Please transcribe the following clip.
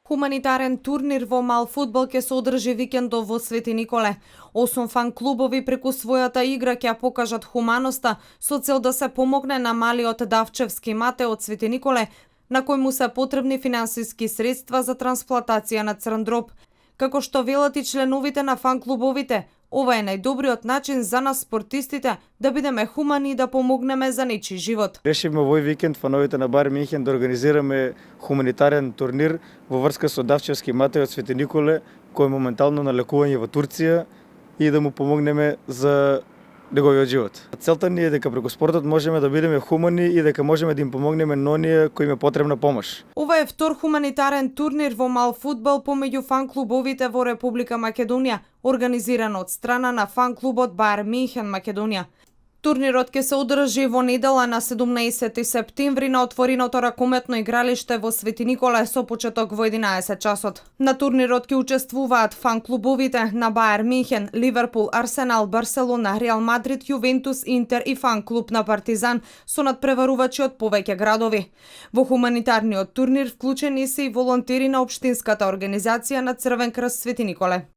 Хуманитарен турнир во мал фудбал ќе се одржи викендов во Свети Николе. 8 фан клубови преку својата игра ќе покажат хуманоста со цел да се помогне на малиот Давчевски мате од Свети Николе, на кој му се потребни финансиски средства за трансплантација на црн дроб. Како што велат и членовите на фан клубовите, ова е најдобриот начин за нас спортистите да бидеме хумани и да помогнеме за нечи живот. Решивме овој викенд фановите на Баер Минхен да организираме хуманитарен турнир во врска со Давчевски Матеј од Свети Николе, кој е моментално на лекување во Турција, и да му помогнеме за неговиот живот. Целта ни е дека преку спортот можеме да бидеме хумани и дека можеме да им помогнеме на оние кои им е потребна помош. Ова е втор хуманитарен турнир во мал фудбал помеѓу фан клубовите во Република Македонија, организиран од страна на фан клубот Баер Минхен Македонија. Турнирот ќе се одржи во недела на 17 септември на отвореното ракометно игралиште во Свети Николе со почеток во 11 часот. На турнирот ќе учествуваат фан клубовите на Баер Минхен, Ливерпул, Арсенал, Барселона, Реал Мадрид, Јувентус, Интер и фан клуб на Партизан со надпреварувачи од повеќе градови. Во хуманитарниот турнир вклучени се и волонтери на општинската организација на Црвен крст Свети Николе.